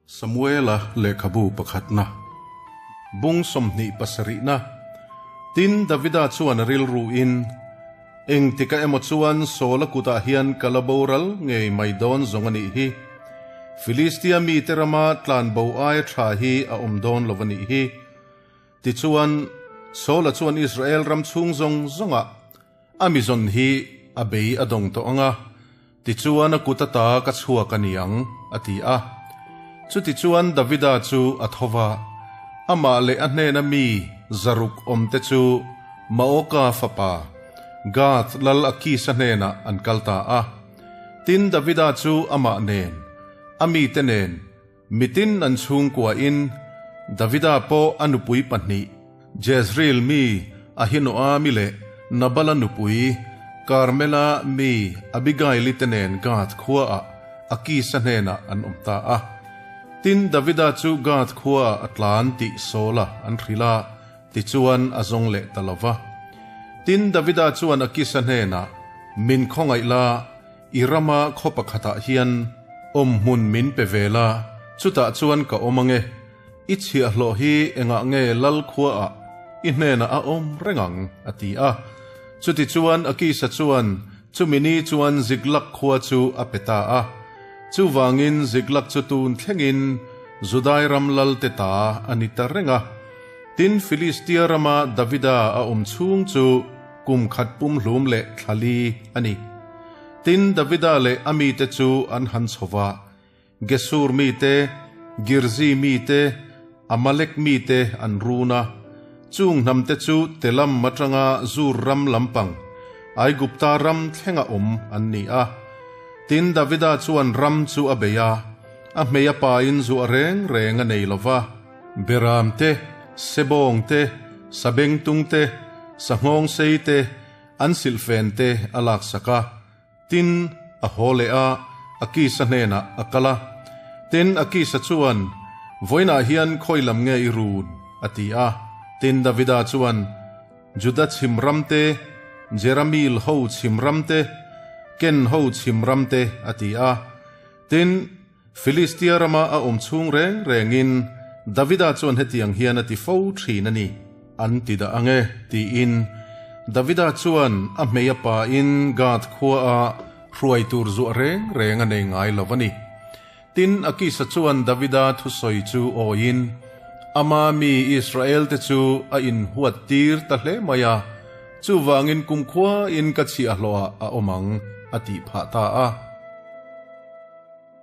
Samuela lehkhabu pakhatna, bung 27na. Tin, Davida chuan a rilruin, Engtika emaw chuan Saula kutah hian ka la boral ngei mai dawn zawng a nih hi. Filistia mite rama tlanbo aia tha hi a awm dawn lo a nih hi. Tichuan, Saula chuan Israel ram chhung zawng zawngah a mizawn hi a bei a dawng tawh ang a, tichuan a kut ata ka chhuak a ni ang, a ti a. Chutichuan Davida chu a tho va, amah leh a hnena mi zaruk awmte chu Maoka fapa Gath lal Akisa hnenah an kal ta a. Tin, Davida chu amah nen, a mite nen, Mitin an chhungkuain Davida pawh a nupui pahnih, Jezreel mi Ahinoami leh Nabala nupui Karmela mi Abigaili te nen Gath khuaah Akisa hnenah an awm ta a. Tin, Davida chu Gath khuaah a tlan tih Saula an hrilh a, tichuan a zawng leh ta lo va. Tin, Davida chuan Akisa hnenah, Min khawngaih la, I rama khaw pakhatah hian awm hmun min pe ve la, chutah chuan ka awm ange. I chhiahhlawh hi engah nge lal khuaah i hnenah a awm reng ang? a ti a. Chutichuan Akisa chuan chumi ni chuan Ziklag khua chu a pe ta a. Chuvangin Ziklag chu tun thlengin Judai ram lalte ta a ni ta reng a. Tin, Filistia rama Davida a awm chhung chu, Kum khat pumhlum leh thlali a ni. Tin, Davida leh a mite chu an han chho va, Gesur mite, Girzi mite, Amalek mite an run a. Chung hnamte chu Telam atanga Zur ram lampang, Aigupta ram thlenga awm an ni a. Tin, Davida chuan ram chu a bei a, a hmei a pain zuah reng reng a nei lo va. Beram te, sebawng te, sabengtung te, sanghawngsei te, an silhfen te a laksak a. Tin, a haw leh a, Akisa hnenah a kal a. Tin, Akisa chuan, Vawiinah hian khawi lam nge i run? a ti a. Tin, Davida chuan, Juda chhim ram te, Jerameel ho chhim ram te, Ken ho chhim ram te, a ti a. Tin, Filistia rama a awm chhung reng rengin Davida chuan hetiang hian a ti fo thin a ni, an ti dah ang e, tiin Davida chuan a hmei a pain Gath khuaah hruai tur zuah reng reng a nei ngai lo a ni. Tin, Akisa chuan Davida thusawi chu awiin, Ama mi Israelte chu a inhuat tir ta hle mai a, chuvangin kumkhuain ka chhiahhlawhah a awm ang, a tih phah ta a.